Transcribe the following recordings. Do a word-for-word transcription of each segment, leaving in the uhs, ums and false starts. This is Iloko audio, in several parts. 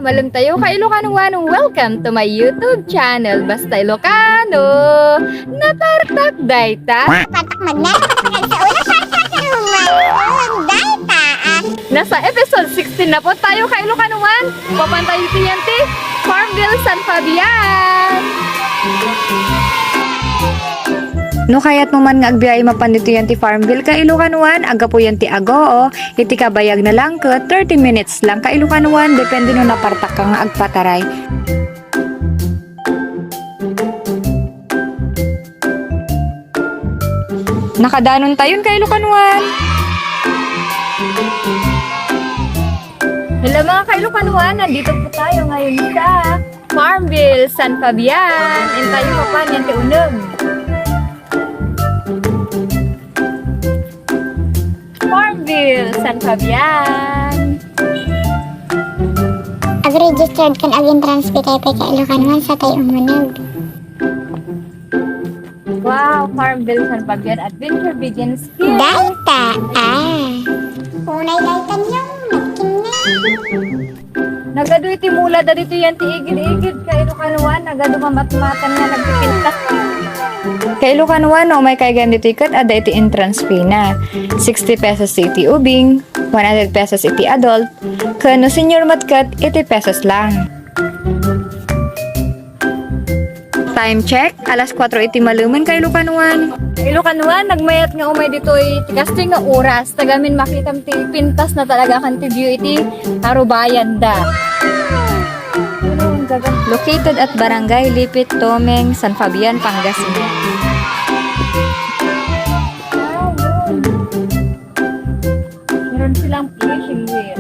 Malem tayo, Kailokanoan, welcome to my YouTube channel, Basta Ilocano. Napartak dayta. Partak magna, partak sa ulo, partak sa luma. Dayta, ah. Nasa episode sixteen na po tayo, Kailokanoan. Papan tayo ti yan ti Farmville, San Fabian. No kayatmo man nga agbiyahe mapan ditoy yan ti Farmville, Kailokanoan, aggapu yan ti Agoo, iti kabayag na lang ket thirty minutes lang, Kailokanoan, depende no napartak ka nga agpataray. Nakadanon tayon, Kailokanoan. Hello, mga Kailokanoan, nandito po tayo ngayon sa Farmville, San Fabian. Intayo pa yan ti uneg. Farmville, San Fabian. Ag-registered ken ag-entrance fee tayo, Kailokanoan, sa tayo umuneg. Wow, Farmville, San Fabian, adventure begins here. Dayta, ah. Unay dayta niyo, nagkinna. Nagadu iti mula da dito yan ti igid-igid, Kailokanoan, nagadu mamatmatan nga nagpipintas. Kailokanoan, no, may kaygan dito iket, adda iti entrance fee na. Sixty pesos iti ubing, one hundred pesos iti adult, ken no senior met ket, eighty pesos lang. Time check, alas kuwatro iti malemen, Kailokanoan. Kailokanoan, nagmayat nga umay ditoy ti kastoy nga oras. Tagamin makitam ti pintas na talaga ken ti view iti arubayan da. Located at Barangay Lipit, Tomeng, San Fabian, Pangasinan. Meron silang fishing weir.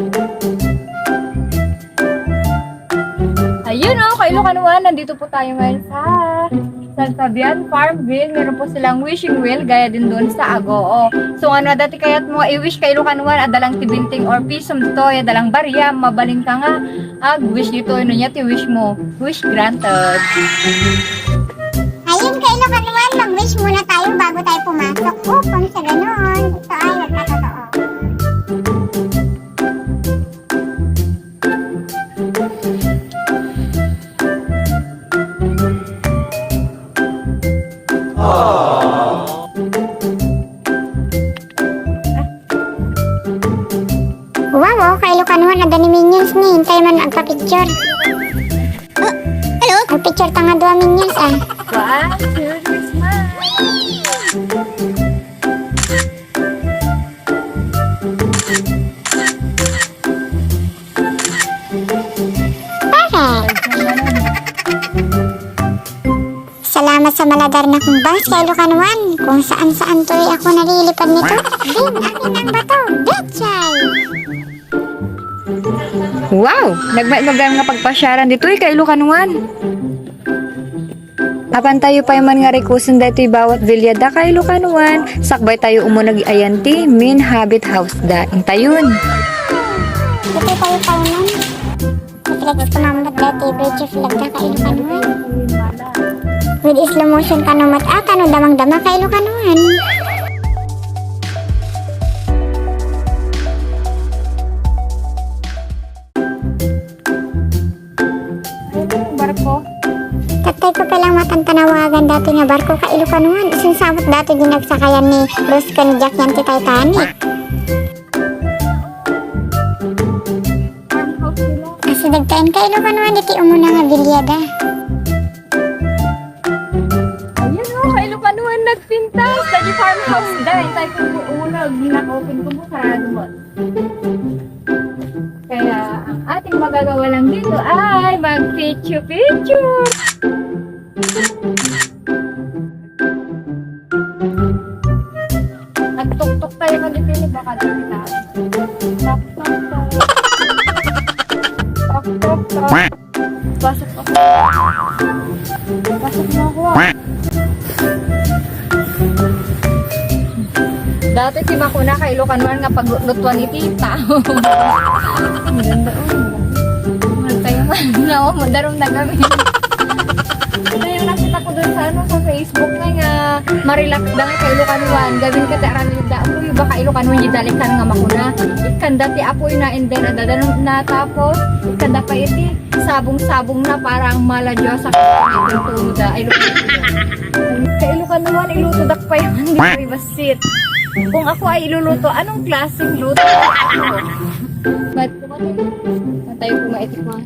Ayun, oh, Kailokanoan, nandito po tayo ngayon sa San Fabian Farmville. Meron po silang wishing well, gaya din doon sa Agoo. So, ano, dati kayat mo i-wish, Kailokanoan, adalang ti binting or pisum to, adalang barya, mabalin ka nga ag-wish dito, ano niya, ti wish mo. Wish granted. Ayun, Kailokanoan, mag-wish muna tayo bago tayo pumasok. Upang sa ganon, ito ay nagkatotoo. Wow, oh, Kailokanoan, adda ni Minions ni, intay man agpa-picture. Oh, hello? Agpicture ta nga dua Minions, ah. Wow, Merry Christmas! Perfect! Salamat sa maladar na kong bangs, Kailokanoan. Kung saan-saan tuloy ako nalilipad nito. Din, akin ang bato. Betchay! Wow! Nagmaidmagan nga pagpasyaran ditoy, Kailokanoan. Apan tayo pay man nga rikusen daytoy bawat villa da, Kailokanoan, sakbay tayo umuneg ayan ti main habit house da. Intayon. Ito tayo pay man. Reflex ko mammat dati, bridge of love da, Kailokanoan. With slow motion kano mat-, ah, kano damang-dama, Kailokanoan. Ayun, yung barko. Tatay ko palang matantanawagan dati nga barko, Kailokanoan. Isunsamot dati din nagsakayan ni Rose ken Jack yan ti Titanic. Farmhouse nila. Kasi dagtayan, Kailokanoan, iti umuna nga villa da. Ayun, oh, Kailokanoan, nagpintas. Dati farmhouse da. Intay ko umuna, ginaka-open ko mo, sarado mo. Kaya ang ating magagawa lang dito ay mag-picture-picture. Nagtuktok tayo ng ipini, baka dito na. Tok, tok, tok. Tok, tok, tok. Pasok ako. Pasok mo ako, ah. Dati ti makuna, Kailokanoan nga paglutuan iti tao. Ang ganda, oh. Mahal tayo man. Nako, madarom na kami. Ito yung nakita ko dun sa, ano, sa Facebook nga, nga marilak da nga ka-Ilocanuan. Gawin ka ti aramid da. Uy, baka Ilocanuan di dalikan nga makuna. Ikkanda ti apoy na, and then, adada na tapos, ikkanda pa iti sabong-sabong na parang mala Diyos sa kailuto da. Ay, luto da. Ka-Ilocanuan, iluto dak pa yan. Di ba, basit? Kung ako ay iluluto, anong klaseng luto ay ako? Ba't patay ko maitikman?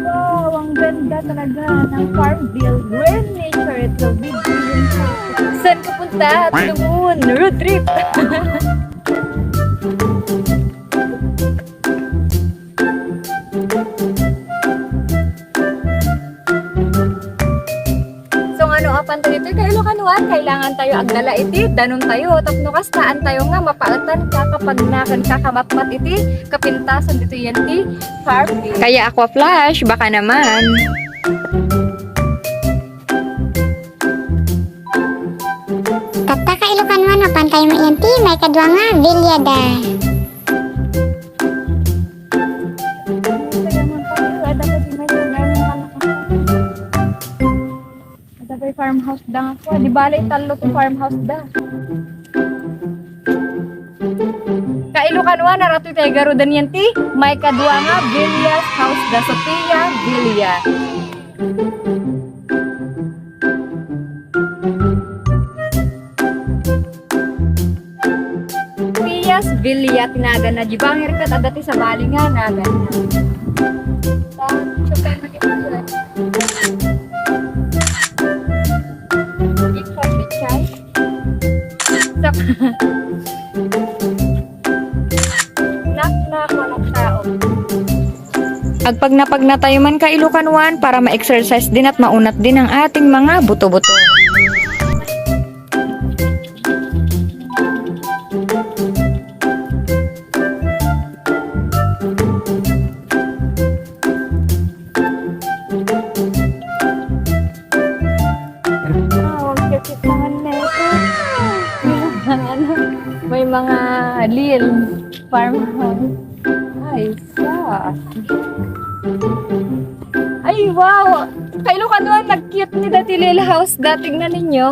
Wow, ang ganda talaga ng Farmville. Where nature it will be green. Saan ka punta? Tulungun! Road trip! So, ngano a pay ditoy ka-Ilocanuan, kailangan tayo agdala iti danum tayo, tapno kasta, saan tayo nga mapaetan kakapagna ken kakamatmat iti kapintasan ditoy yan ti park. Kaya Aqua Flash, baka naman. Tatta ka-Ilocanuan, mapan tayo mayan ti maikadua nga villa da. Ada pay farmhouse da nga kua. Di bale, tallo ti farmhouse da. Ka-Ilocanuan, naratoy tayo garudan yan ti maikadua nga villas house da, Sophia Villa. Pias Villa ti naganna, di bangir ket adda ti sabali nga naganna. Ikaw, Pichay? Sak-, nak, nak, walang tao. Agpagnapagna tayo man ka-Ilocanuan para ma-exercise din at maunat din ang ating mga buto-buto. Ah, huwag kasi naman na ito. May mga ano, may mga lil farmhouse. Ay, sa. Ay, wow! Ka-Ilocanuan, nag-cute ni dati lil house da. Tingnan ninyo.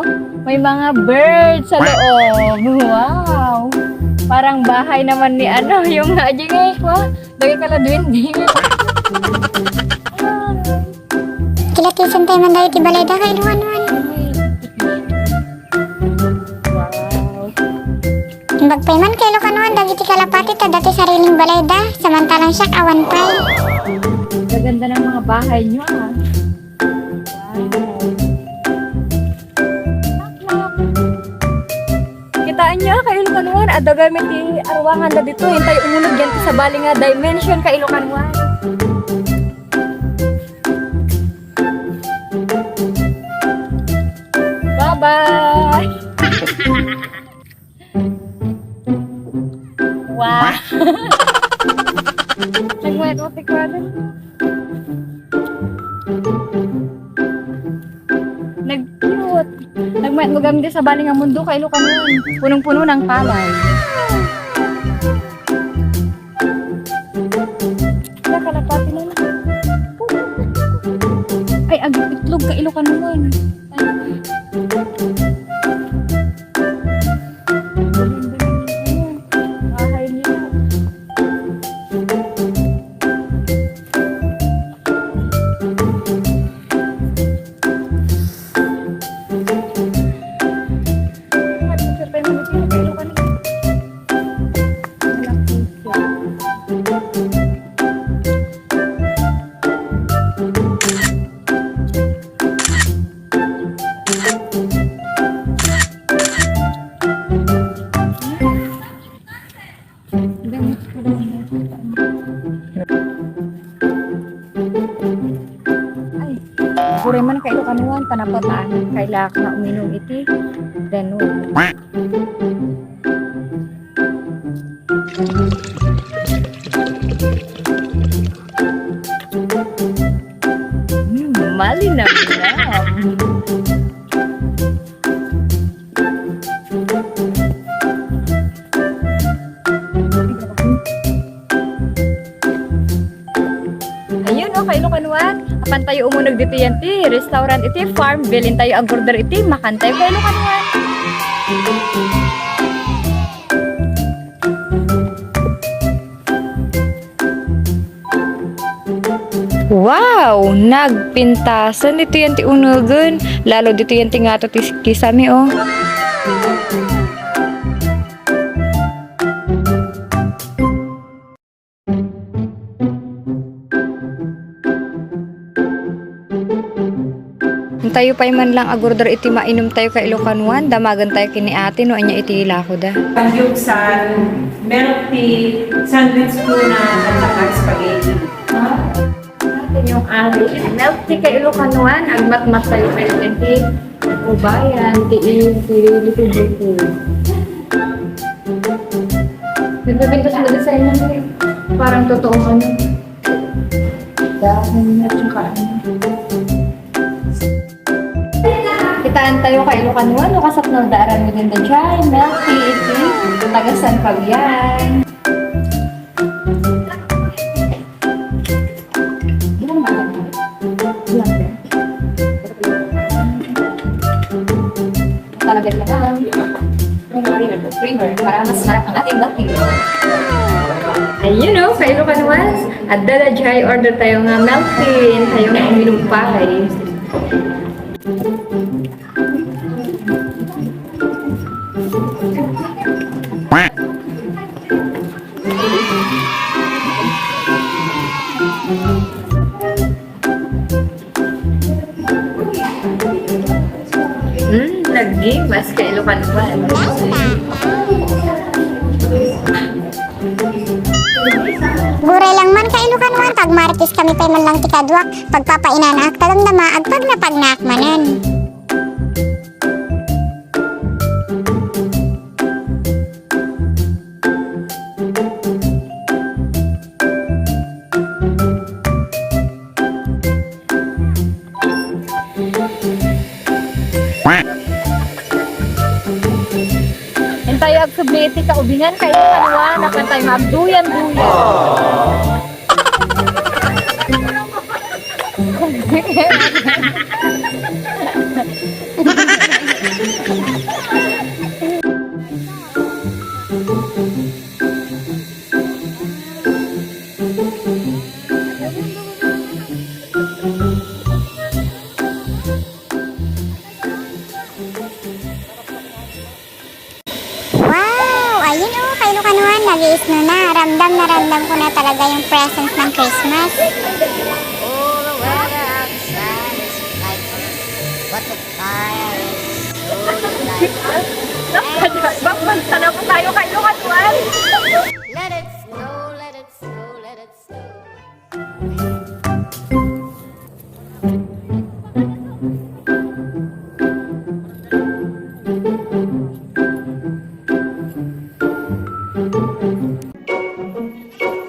May mga birds sa loob. Wow! Parang bahay naman ni ano, yung nga, di nga, eh, kwa? Dagay ka la duwende. Kilatisan tayo man dagiti balay da, ka-Ilocanuan. Wow. Imbag pay man ka-Ilocanuan dagiti kalapati ta dati sariling balay da, samantalang siak awan pay. Gaganda ng mga bahay nyo, ah. Wow. Kitaan nyo, ka-Ilocanuan, adda gayam ti aruangan da dito. Intay umunog yan ti sabali nga dimension, ka-Ilocanuan. Bye-bye! Wow! Nagwet-wet ti kuwanan. Nag-cute. Nagmayat mo gami di sabali nga mundo, ka-Ilocanuan. Punong-puno ng palay. Nakalapati na lang. Ay, ag-itlog, ka-Ilocanuan. Bahay nila. Ay, uray man ka-Ilocanuan, panapot, ah. Kailak nga uminom iti danum. Mm, malinamnam. Pantayo umuneg ditoy ti restaurant iti Farmville. Intayo agorder iti makantayo, kailukanuan. Wow! Nagpintasen ditoy ti unegen. Lalo ditoy ti ngato ti kisame, oh. Intayo pay man lang agorder iti mainumtayo, kailukanuan, damagentayo ken ni ate no ania iti lakoda. Pangyupsan, milk tea, sandwich tuna, at saka spaghetti. Ate, yung ari, milk tea, kailukanuan, agmatmattayo pay iti ubayan, ti iyong, ti lipo-lipo. Nagpipintas mo design mo, eh. Parang totoong ano. Dahil na tsaka ano. Kitaentayo, kailukanuan, no kasapnawda aramiden daydiay milk tea iti taga San Fabian. Talaga naman. Creamer, creamer. Para mas masarap ang ating milk tea. Ayun, oh, kailukanuan. Adda daydiay order tayo nga milk tea. Tayo nga uminom pa, eh. Mm, lagi, mas kailukanuan. Guray lang man, kailukanuan, pag Martes kami pay man lang ti kaduak, pagpapainanaak, tadamdama, agpagnapagnaak manen. Intayo agsubli iti kaubingan, kailukanuan, apantayo nga agduyan-duyan. Wow! Ayun, oh, kailukanuan, nag-iisno na. Ramdam na ramdam ko na talaga yung presence ng Christmas. Oh, the weather outside is frightful, but the fire is so delightful. Bakman, sana po tayo, kailukanuan. Let it snow, let it snow, let it snow.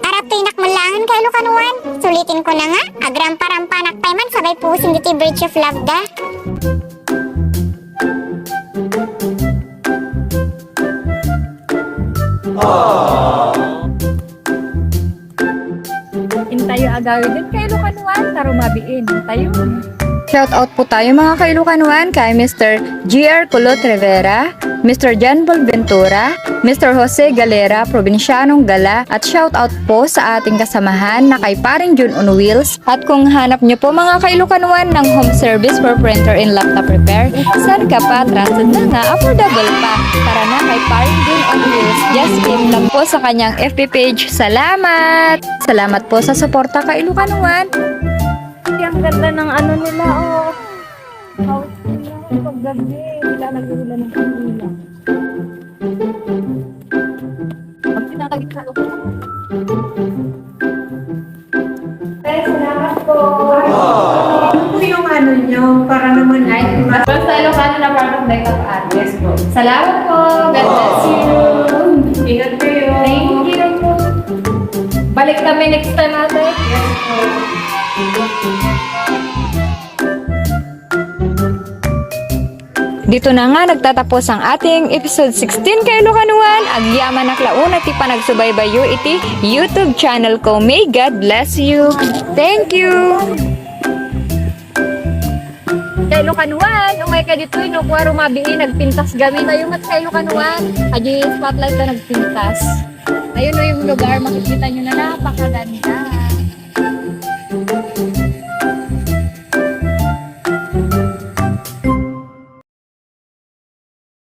Arap toy nakmellangen, kailukanuan. Sulitin ko na nga, agrampa-rampanak pay man, sabay pusin ditoy Bridge of Love da. Intayo agawiden, kailukanuan, ta rumabiin tayo. Shout out po tayo, mga kailukanuan, kay Mister G R Kulot Rivera, Mister John Paul Ventura, Mister Jose Galera, Provincianong Gala, at shout out po sa ating kasamahan na kay Paring Jun on Wheels. At kung hanap nyo po, mga kailukanuan, ng home service for printer and laptop repair, saan ka pa? Trusted na nga, affordable pa. Tara na kay Paring Jun on Wheels. Just PM lang po sa kanyang F B page. Salamat! Salamat po sa suporta, kailukanuan. Ang ganda ng ano nila, oh. House nila. Paggabi, wala nang ulan ng Manila. Pag sinakagit sa loob. Eh, salamat po. Ano po yung ano nyo? Para naman. Ay, basta Ilocano na part of makeup artist. Yes po. Salamat po. God bless you. Ingat kayo. Thank you po. Balik kami next time, ate. Yes po. Dito na nga nagtatapos ang ating episode sixteen, kailukanuan. Agyamanak launa ti panagsubaybayo iti YouTube channel ko. May God bless you. Thank you. Sa Ilocanoan, umay ka ditoy, no, kua rumabii, nagpintas kami. Tayo mat sa Ilocanoan. Adi spotlight na nagpintas. Ayun, no, yung lugar, makikita nyo na na.